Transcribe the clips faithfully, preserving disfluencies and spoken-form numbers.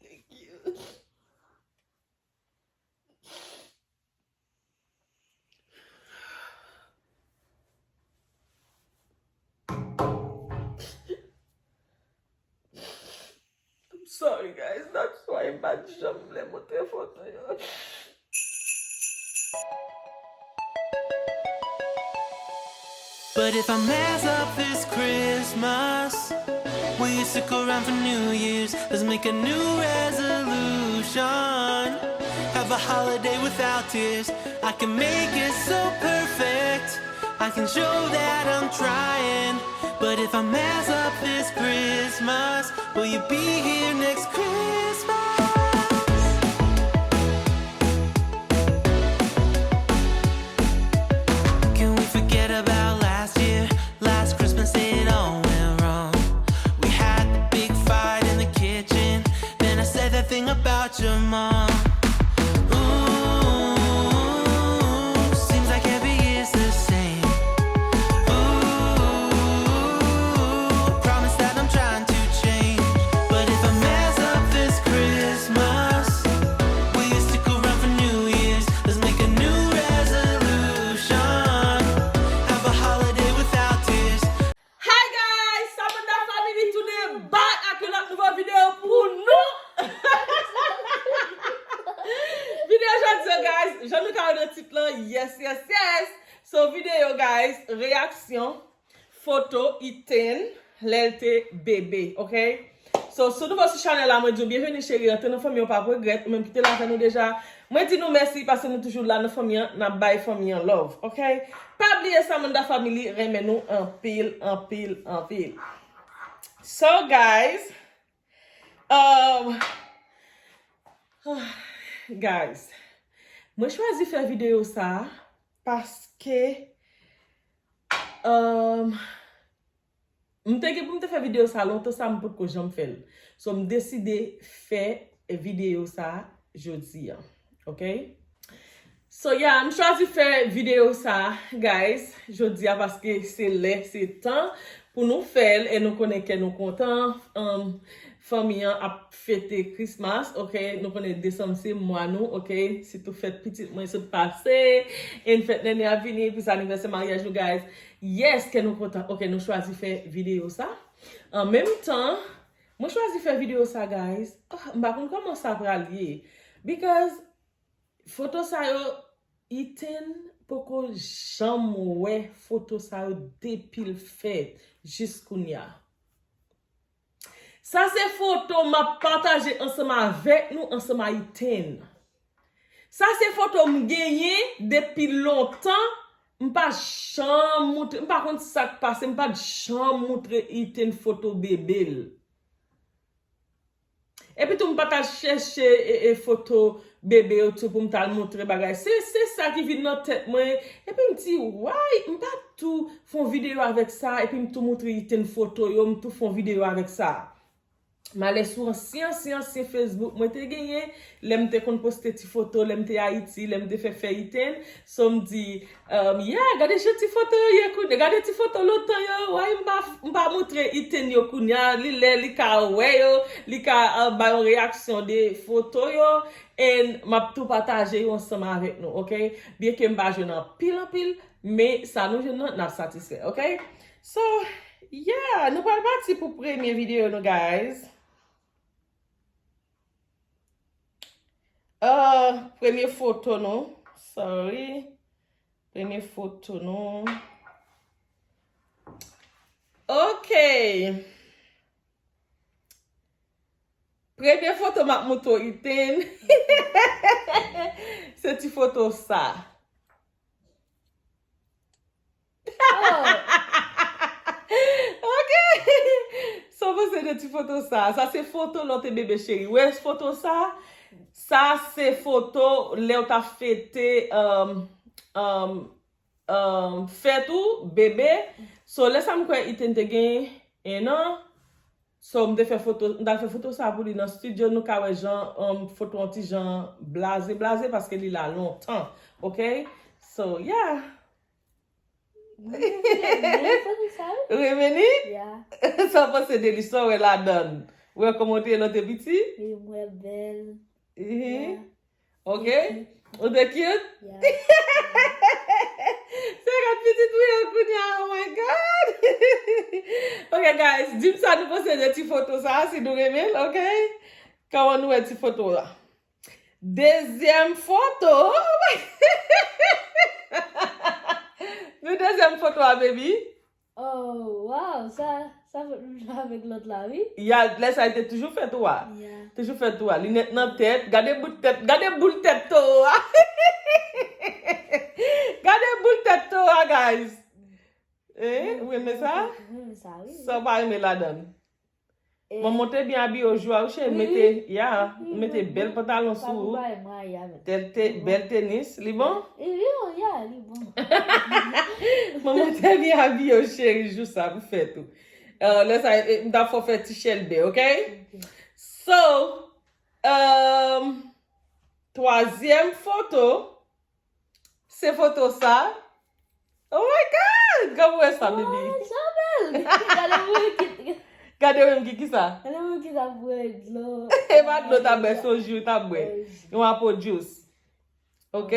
Thank you. I'm sorry, guys. That's why m pa t janm vle montre foto yo. But if I mess up this Christmas, will you stick around for New Year's? Let's make a new resolution. Have a holiday without tears. I can make it so perfect. I can show that I'm trying. But if I mess up this Christmas, will you be here next Christmas? Can we forget about last year? Last Christmas it all went wrong. We had the big fight in the kitchen. Then I said that thing about your mom. Ooh, seems like every year's the same. Ooh, promise that I'm trying to change. But if I mess up this Christmas, will you stick around for New Year's? Let's make a new resolution. Have a holiday without tears. Hi guys, Samantha Family today back ak yon lòt nouvo videyo pou nou. Videyo jodi a, guys, jan nou ka wè nan tit lan, yes, yes, yes. So, videyo, guys, reyaksyon, foto Ethan lè l te bebe, ok? So, si w nouvo sou chanèl la, mwen di w byenveni, cheri, antre nan fanmi an, w p ap regrèt, ou menm ki te la avè nou deja, mwen di nou mèsi paske nou toujou la nan fanmi an, n ap bay fanmi an love, ok? Pa bliye Samantha Family renmen nou anpil, anpil, anpil. So, guys, um, guys, mwen chwazi fè videyo sa a paske, um, m te gen pou m te fè videyo sa a lontan sa, m potko janm fè l. So, m deside fè videyo sa a jodi a. Ok? So, yeah, m chwazi fè videyo sa a, guys, jodi a, paske se lè, se tan pou nou fè l, e nou konnen kè nou kontan. Um, fanmi an ap fete Christmas, ok? Nou konnen desanm se mwa nou, ok? Sitou fèt pitit mwen sot pase, e fèt Nene ap vini, plis anivèsè maryaj nou, guys. Yes, kè nou kontan. Ok, nou chwazi fè videyo sa. An menm tan, mwen chwazi fè videyo sa, guys. Ah, m pa konn kòman sa pral ye. Because foto sa yo, Ethan poko janm wè foto sa yo depi l fèt jis kounye a. Sa se foto m ap pataje ansanm avèk nou, ansanm a Ethan. Sa se foto m genyen depi lontan, m pa janm moutre, m pa konn sa k pase, m pa t janm moutre Ethan foto bebe l. Epi tou, m pa t al chèche, e, e, foto bebe yo tou pou m t al moutre bagay. Se, se sa ki vin nan tèt mwen. Epi m di, why? M pa tou fè yon videyo avèk sa, epi m tou moutre Ethan foto yo, m tou fè yon videyo avèk sa. M ale sou ansyen, ansyen, ansyen Facebook mwen te genyen, lè m te konn poste ti foto, lè m te Ayiti, lè m te fè fè Ethan. So m di, um, yeah, gade jan ti foto yo ye kounye, gade ti foto lontan yo, why m pa, m pa moutre Ethan yo kounye a, li lè, li ka wè yo, li ka, uh, ba yon reyaksyon de foto yo, and m ap tou pataje yo ansanm avèk nou, ok? Byenke m pa jwenn anpil, anpil, men sa nou jwenn nan, n ap satisfè, ok? So, yeah, nou pral pati pou premye videyo nou, guys. Uh, premye foto nou. Sorry. Premye foto nou. Ok. Premye foto m ap moutre w, Ethan. Se ti foto sa. Oh. Ok. Sa w panse de ti foto sa? Sa se foto lè w te bebe, cheri. Wè foto sa? Sa se foto lè w t ap fete, um, um, um, fèt ou, bebe. So, lè sa m kwè Ethan te gen en an. So, m te fè foto, m t al fè foto sa pou li nan studio. Nou ka wè jan, um, foto an ti jan blaze, blaze, paske li la lontan. Ok? So, yeah. Mwen te renmen foto sa, wi. Ou renmen li? Ya. Sa w panse de li? Sa w wè ladan l? Ou wè kòman w te ye lè w te piti? Wi, mwen bèl. Mhm. Ya. Ok? Ou te cute? Ya. Se gad pitit ou ye kounye a, oh my God! Ok, guys, di m sa nou panse de ti foto sa, si nou renmen l, ok? Kòman nou wè ti foto a? Dezyèm foto. Nou dezyèm foto a, baby. Oh, wow, sa, sa fèt menm jan avèk lòt la, wi. Ya, lè sa li te toujou fè tou a. Ya. Toujou fè tou a. Linèt nan tèt. Gade bout tèt. Gade boul tèt towo a. Gade boul tèt towo a, guys. Eh, ou renmen sa? Mwen renmen sa, wi. Sa w pa renmen ladan l? Manman te byen abiye ojou a, wi, cheri, mete, ya, mete bèl pantalon sou ou. Tèl te, bèl tenis, li bon? Li bon, ya, li bon. Manman te byen abiye, cheri, jou sa pou fèt ou. Euh, lè sa, eh, m t ap fè w fè ti chèlbè, ok? Ok. So, euh, twazyèm foto, se foto sa. Oh my God! Kòman w wè sa, baby? Sa bèl! Gade mwen ki... Gade mwen ki, ki sa? Gade mwen ki ta bwè dlo. E pa dlo ta bwè, se yon ji w ta bwè. Yon apple juice. Ok?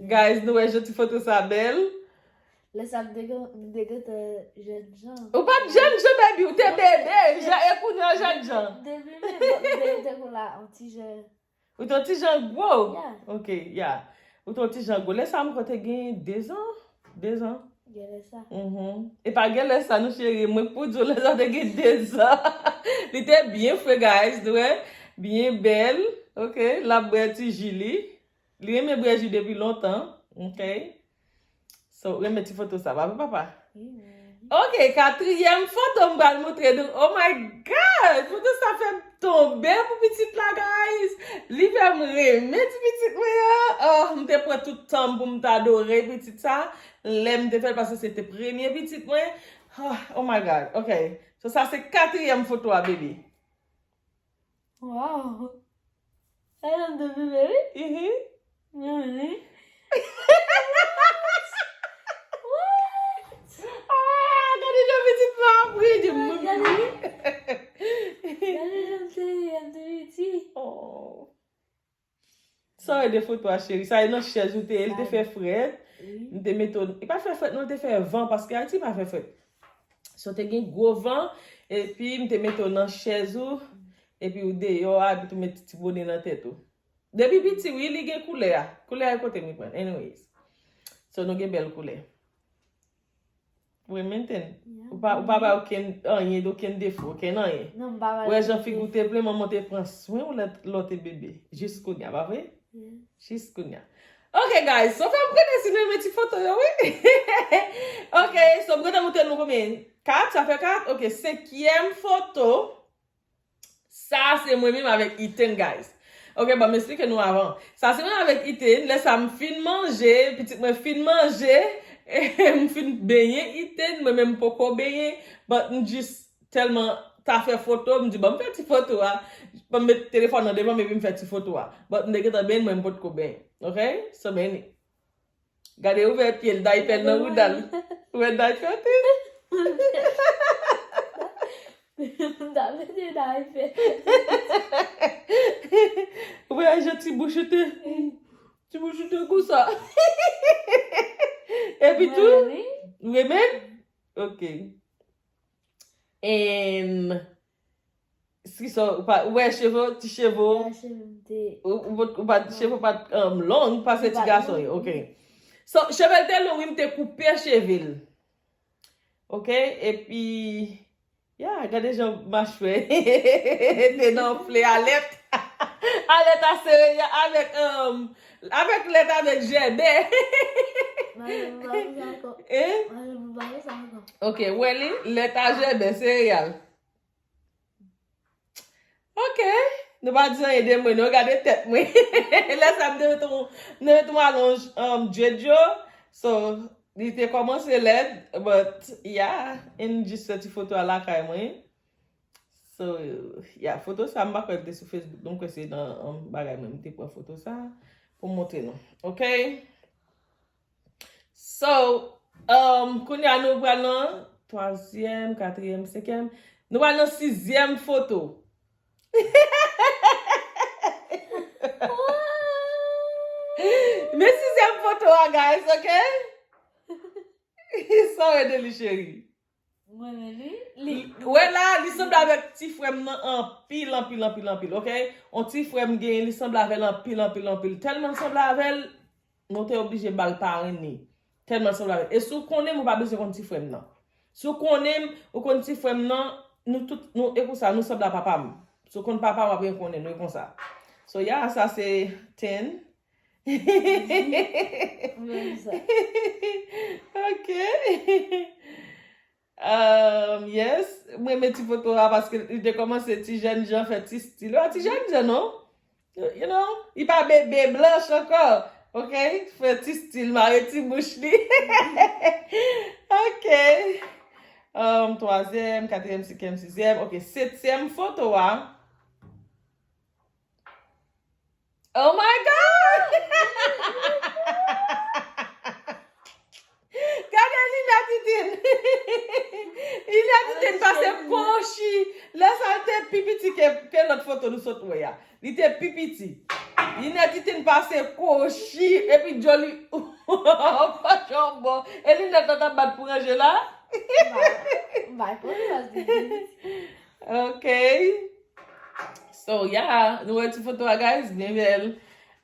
Guys, nou wè jan ti foto sa bèl? Lè sa m te gen, m te gentan jèn jan. Ou pa t jèn jan, baby, ou te bebe, jan e kounye a jèn jan. Depi m te, m te, m te kon la, yon ti jèn. Ou te yon ti jan gwo? Ya. Ok, ya. Ou te yon ti jan gwo. Lè sa m kwè te gen dezan? Dezan. Genlè sa. Mhm. E pa genlè sa, non, cheri. Mwen k pou di w lè sa te gen dezan. Li te byen fre, guys, nou wè. Byen bèl. Ok, l ap bwè ti ji li. Li renmen bwè ji depi lontan. Ok. So, renmen ti foto sa, pa vre, papa? Wi, wi. Ok, katriyèm foto m pral montre nou. Oh my God! Foto sa fè m tonbe pou pitit la, guys! Li fè m renmen ti pitit mwen an. Oh, m te pran tout tan m pou m t adore pitit sa. Lè m te fè l, paske se te premye pitit mwen. Oh, oh my God. Ok. So, sa se katriyèm foto a, baby. Wow! Sa jan de bebe, wi. Mhm. Mwen, wi. What? Ah, gade jan pitit mwen ap ri, di mwen. Gade. Gade jan m te, m te piti. Oh. Sa e de foto a, cheri. Sa e nan chèz ou te ye, li te fè frèt. Wi. M te mete w, li pa fè frèt, non, li te fè van, paske Ayiti pa fè frèt. So, te gen gwo van, epi m te mete w nan chèz ou, epi w deyò a, epi tou met ti bone nan tèt ou. Depi piti, wi, li gen koulè a. Koulè a kote m pran. Anyways. So, nou gen bèl koulè. Ou renmen ten. Ou pa, ou pa bay okenn anyen, okenn defo, okenn anyen. Non, m pa bay okenn defo. Ou wè jan figi w te plen, manman te pran swen w lè, lè w te bebe. Jis kounye a, pa vre? Yeah. Jis kounye a. Ok, guys, so fè m konnen si nou renmen ti foto yo, wi. Ok, so m gentan montre nou konbyen? Kat, sa fè kat? Ok, senkyèm foto. Sa se mwen menm avèk Ethan, guys. Ok, bon, m esplike nou avan. Sa se mwen avèk Ethan. Lè sa m fin manje, pitit mwen fin manje, m fin benyen Ethan, mwen menm m poko benyen, but m jis tèlman ta fè foto, m di, "Bon, m fè ti foto a." Bon, m met telefòn nan devan m epi m fè ti foto a. But m te gentan benyen, mwen m potko benyen. Ok? So, benyen. Gade, ouvè pye l, daypè nan bouda l. Ou wè daypè, te? M ta mete daypè. Ou wè jan ti bouch ou te? Ti bouch ou te konsa. Epi tou, ou renmen? Ok. And, kisa, ou pa, ou wè cheve, ti cheve. Ya, cheve m te... Ou, ou, ou pa, cheve pa t, um, long, pase ti gason yo, ok. So, cheve l te long, wi, m te koupe cheve l. Ok, epi, ya, gade jan machwè te nan flè alèt. Alèt a sereyal avèk, um, avèk lèt avèk jèbè. Manje pou pa pou sa ankò. Hein? Manje pou pa pou sa ankò. Ok, wè li, lèt a jèbè, sereyal. Ok. Nou pa di anyen de mwen, non, gade tèt mwen. Lè sa, m te met yon, m te met yon alonj, um, dread yo. So, li te kòmanse lèd, but, yeah. And jis fè ti foto a lakay mwen. So, yeah, foto sa, m pa kwè l te sou Facebook, non, m kwè se nan, um, bagay mwen, m te pran foto sa pou m montre nou. Ok? So, Um, kounye a nou pral nan twazyèm, katriyèm, senkyèm. Nou pral nan sizyèm foto. Men sizyèm foto a, guys, ok? Sa w ede li, cheri? Mwen men li. Li. Wè la, li sanble avèk ti frè m nan anpil, anpil, anpil, anpil, ok? On ti frè m genyen, li sanble avè l anpil, anpil, anpil. Tèlman l sanble avè l, nou te oblije ba l parenn li. Tèlman l sanble avè l. E si w konnen m, ou pa bezwen konn ti frè m nan. Si w konnen m, ou konn ti frè m nan, nou tout, nou, e konsa, nou sanble a papa m. Si w konn papa m, w ap rekonnen nou, e konsa. So, yeah, sa se ten. Mwen sa. Ok. Um, yes, mwen renmen ti foto a paske li te kòmanse ti jèn jan fè ti stil. Li pa ti jèn jan, non? You know, li pa bebe blanch ankò. Ok? Fè ti stil, mare ti bouch li. Ok. Um, twazyèm, katriyèm, senkyèm, sizyèm. Ok, setyèm foto a. Oh my God! Gade linèt Iten. Linèt Iten pase kochi. Lè sa l te pi piti ke, ke lòt foto nou sot wè a. Li te pi piti. Linèt Iten pase kochi. Epi djòl li. Kochon bon. E linèt la t ap bat pou ranje la. M pa, m pa konnen paske li piti. Ok. So, yeah, nou wè ti foto a, guys, byen bèl.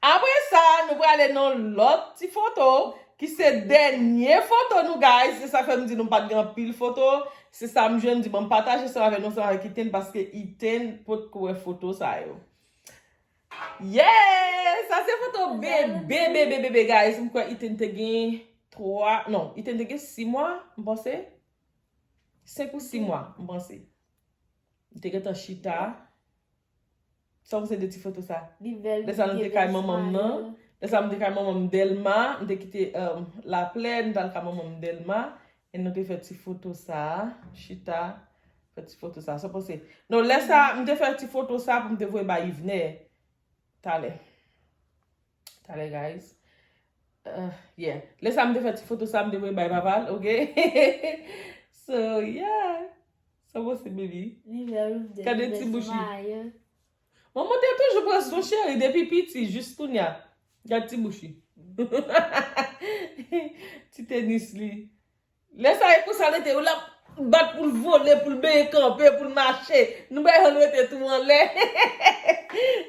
Apre sa, nou prale nan lòt ti foto, ki se dènye foto nou, guys. Se sa fè m di nou pa t gen anpil foto. Se sa m jwenn, di ban m pataje sa avè nou, sa avèk Iten, paske Iten potko wè foto sa yo. Yeah! Sa se foto bebe, bebe, bebe, guys. M kwè Iten te gen twa, non, Iten te gen sis mwa, m panse. Senk ou sis mwa, m panse. M te gentan chita. Sa w panse de ti foto sa? Li bèl. Lè sa nou te kay manman m nan. Lè sa m te kay manman m Dèlma. M te kite um, Laplè, m t al kay manman m Dèlma. E nou te fè ti foto sa. Chita. Fè ti foto sa. Sa w panse? Non, lè sa, m te fè ti foto sa pou m te voye bay Yvner. Talè. Talè, guys. Uh, yeah. Lè sa m te fè ti foto sa, m te voye bay papa l, ok? So, yeah. Sa w panse, baby? Gade ti bouch li. Manman te toujou pran swen cheri depi piti jis kounye a. Gade ti bouch li. Ti tenis li. Lè sa e konsa l rete, l ap bat pou l vole, pou l benyen kanpe, pou l mache. Nou bay jan l rete tou anlè.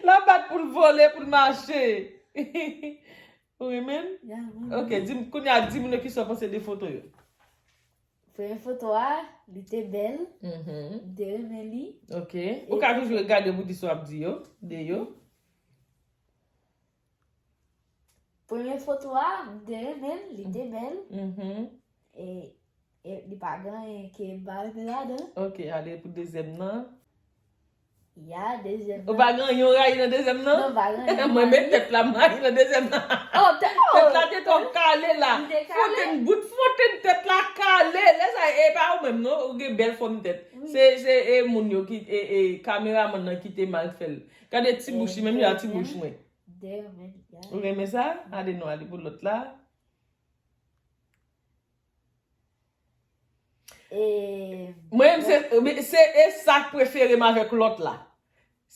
L ap bat pou l vole, pou l mache. Ou renmen l? Ok, di m, kounye a, di moun yo kisa w panse de foto yo. Premye foto a, li te bèl. M te renmen li. Ok. Ou ka toujou gade pou di sa w ap di yo, de yo. Premye foto a, m te renmen l, li te bèl. E, e li pa gen anyen ke m pa renmen ladan. Ok, ale pou dezyèm nan. Ya, dezyèm nan. Ou pa gen anyen w rayi nan dezyèm nan? Non, pa gen anyen. Mwen, men tèt la, m rayi nan dezyèm nan. Oh, tèt, oh. Tèt la te twò kale la. Fontenn, bout fontenn tèt la kale. Lè sa, e pa ou menm, non? Ou gen bèl fòm tèt. Se, se e moun yo ki, e, e kameramann nan ki te mal fè l. Gade ti bouch li, menm jan a ti bouch mwen. Ou renmen sa? Ale non, ale pou lòt la. Mwen menm, se, se e sa k prefere m avèk lòt la.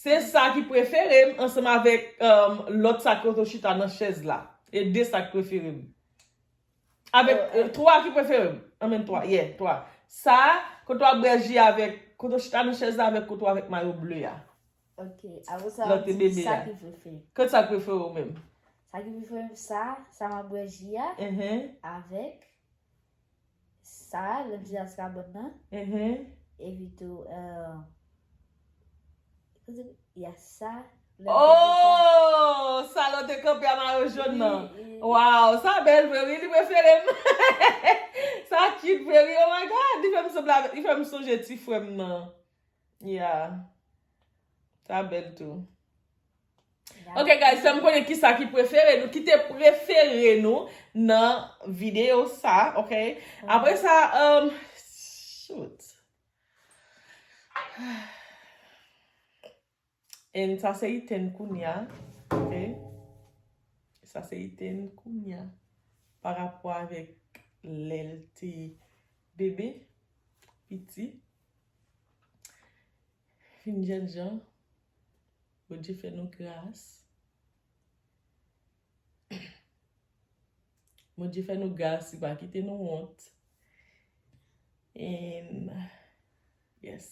Se sa ki prefere m ansanm avèk um, lòt sa kote w chita nan chèz la. E de sa k prefere m. Avèk euh, twa ki prefere m. Anmenn twa, yeah, twa. Sa, kote w ap bwè ji avèk, kote w chita nan chèz la avèk kote w avèk mayo ble a. Ok, apre sa, w ap di sa ki prefere. Kote sa k prefere w menm? Sa ki prefere m, sa, sa m ap bwè ji a, avèk sa, lè m chita sou kabòn nan. Epi tou, euh, kote, ya sa. Oh! Sa lè w te kanpe a mayo jòn nan. Wow, sa bèl vre, wi, li prefere m. Sa cute vre, wi, oh my God, li fè m sanble avèk, li fè m sonje ti frè m nan. Yeah. Sa bèl tou. Ok, guys, fè m konnen kisa ki prefere nou, ki te prefere nou nan videyo sa, ok? Apre sa, um, shoot. And sa se Iten kounya, ok? Sa se Iten kounya. Pa rapò avèk lè l te bebe, piti. Fin jènjan, Bondye fè nou gras. Bondye fè nou gras, li pa kite nou wont. And, yes.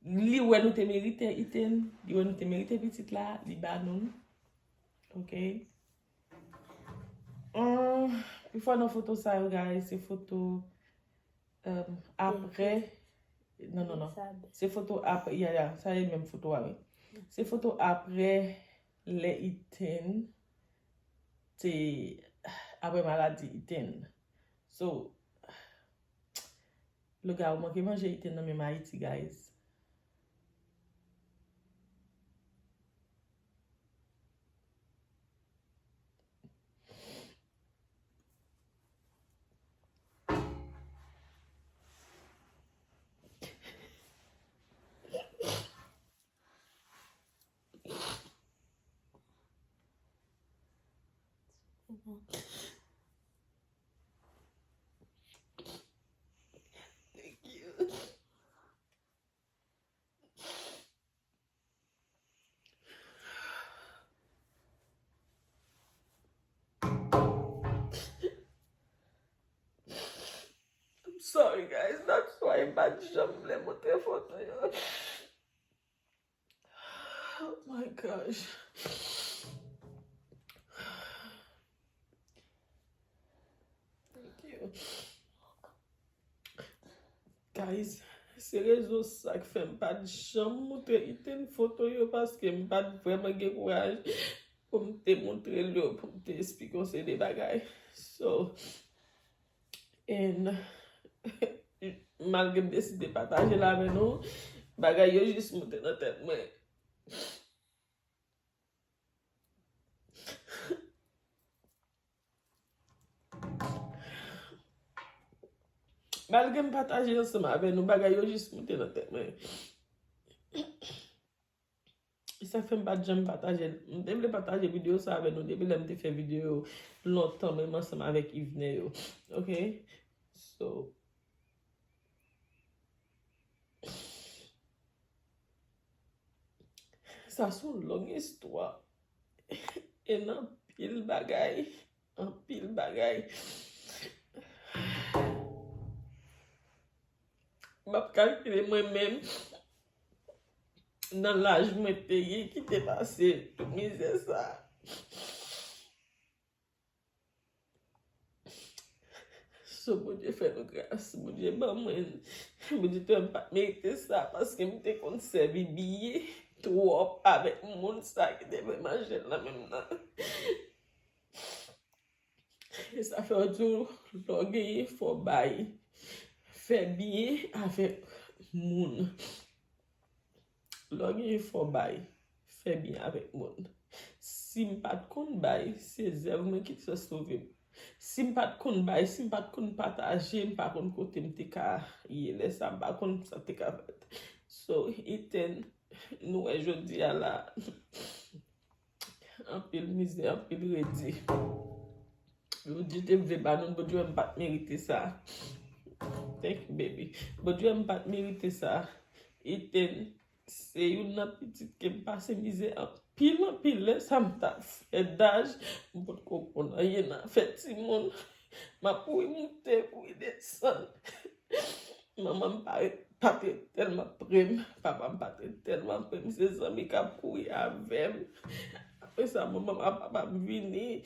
Li wè nou te merite Ethan, li wè nou te merite pitit la, li ba nou l. Ok. Hum, pifò nan foto sa yo, guys, se foto, um, apre. Non, non, non. Se foto apre, ya, ya, sa e menm foto a, wi. Se foto apre lè Ethan te, apre maladi Ethan. So, lougawou manke manje Ethan nan menm Ayiti, guys. Thank you. I'm sorry, guys. That's why m pa t janm vle montre foto yo. Oh my gosh. Thank you. Guys, se rezon sa k fè m pa t janm montre Ethan foto yo, paske m pa t vrèman gen kouraj pou m te montre l yo, pou m te esplike yon seri de bagay. So, and malgre m deside pataje l avè nou, bagay yo jis moute nan tèt mwen. Malgre m pataje ansanm avè nou, bagay yo jis moute nan tèt mwen. E sa fè m pa t janm pataje l. M te vle pataje videyo sa avè nou depi lè m te fè videyo lontan, menm ansanm avèk Yvenet yo. Ok? So, sa se yon long istwa. E nan anpil bagay, anpil bagay. M ap kalkile mwen menm nan laj mwen te ye ki te pase tout mizè sa. So, Bondye fè nou gras, Bondye ban mwen, Bondye te wè m pa t merite sa, paske m te konn sèvi byen twòp avèk moun sa ki te vle manje l nan menm nan. E sa fè yo di w, lè w genyen, fò w bay. Fè byen avèk moun. Lè w genyen, fò w bay. Fè byen avèk moun. Si m pa t konn bay, se zèv mwen ki t sòs sove m. Si m pa t konn bay, si m pa t konn pataje, m pa konn kote m te ka ye lè sa, m pa konn sa te ka fèt. So, Ethan, nou wè jodi a la, anpil mizè, anpil redi. Bondye te vle ba nou, Bondye wè m pa t merite sa. Thank you, baby. Bondye wè m pa t merite sa. Ethan, se youn nan pitit ke m pase mizè anpil, anpil. Lè sa m t ap fè daj, m potko konn anyen nan afè timoun. M ap kouri moute, kouri desann. Manman m pa ret, pa t ret tèlman pre m, papa m pa t ret tèlman pre m, se zanmi k ap kouri avè m. Apre sa, manman m ap, ap, ap vini.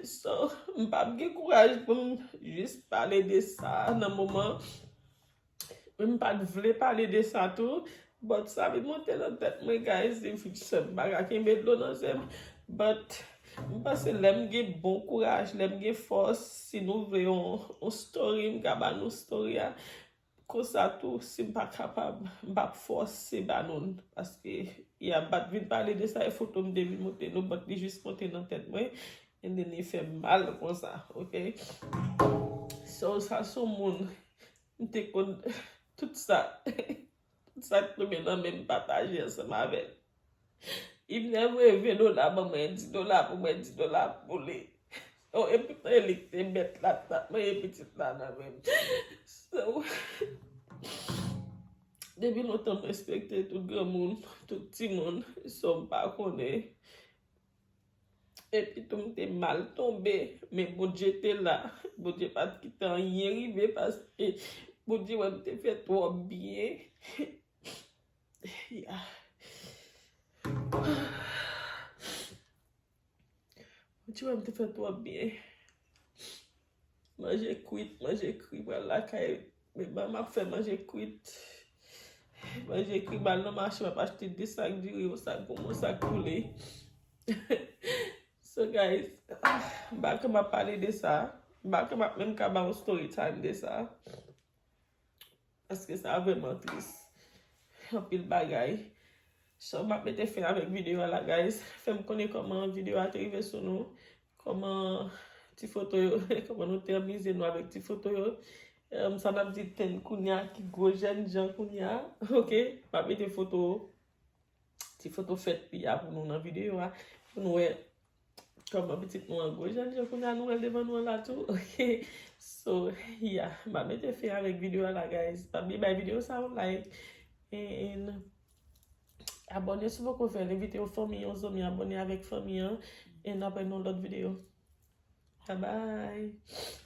So, m p ap gen kouraj pou m jis pale de sa nan moman. Men m pa t vle pale de sa tou. But sa vin monte nan tèt mwen, guys, li vin fè m pa ka kenbe dlo nan je m. But m panse lè m gen bon kouraj, lè m gen fòs, si nou vle yon, yon story, m ka ba nou story a. Konsa tou, si m pa kapab, m p ap fòse ba nou l. Paske, ya, m pa t vin pale de sa, e foto m te vin montre nou, but li jis monte nan tèt mwen, and then li fè m mal konsa, ok? So, sa se yon moun, m te konn tout sa, tout sa k tonbe nan men m pataje ansanm avè l. Li vin voye ven dola ban mwen, di dola pou mwen, di dola pou li. Oh, epi e li k te bèt la, t ap manje pitit la nan menm. So, depi lontan m respekte tout granmoun, tout timoun, so m pa konnen. Epi tou m te mal tonbe, men Bondye te la. Bondye pa t kite anyen rive paske Bondye wè m te fè twòp byen. Yeah. Bondye wè m te fè twòp byen. Manje kwit, manje kri, pral lakay. Men m ap fè manje kwit. Manje kri, m al nan mache, m ap achte de sak diri, yon sak pou mwen, yon sak pou li. So guys, m pa ka m ap pale de sa. M pa ka m ap menm ka ba yon story time de sa. Paske sa vrèman tris. Anpil bagay. So, m ap mete fen avèk videyo a la, guys. Fè m konnen kòman videyo a te rive sou nou. Kòman ti foto yo, kòman nou te anmize nou avèk ti foto yo. Em, sa n ap di tenn kounye a ki gwo jènjan kounye a. Ok, m ap mete foto, ti foto fèt li a pou nou nan videyo a. Pou nou wè kòman pitit nou an gwo jènjan kounye a nou wè l devan nou an la tou. Ok, so, yeah, m ap mete fen avèk videyo a la, guys. Pa bliye bay videyo sa yon like. And abòne si w poko fè l. Envite yon fanmi, yon zanmi, abòne avèk fanmi an. And n ap wè nan lòt videyo. Bye bye.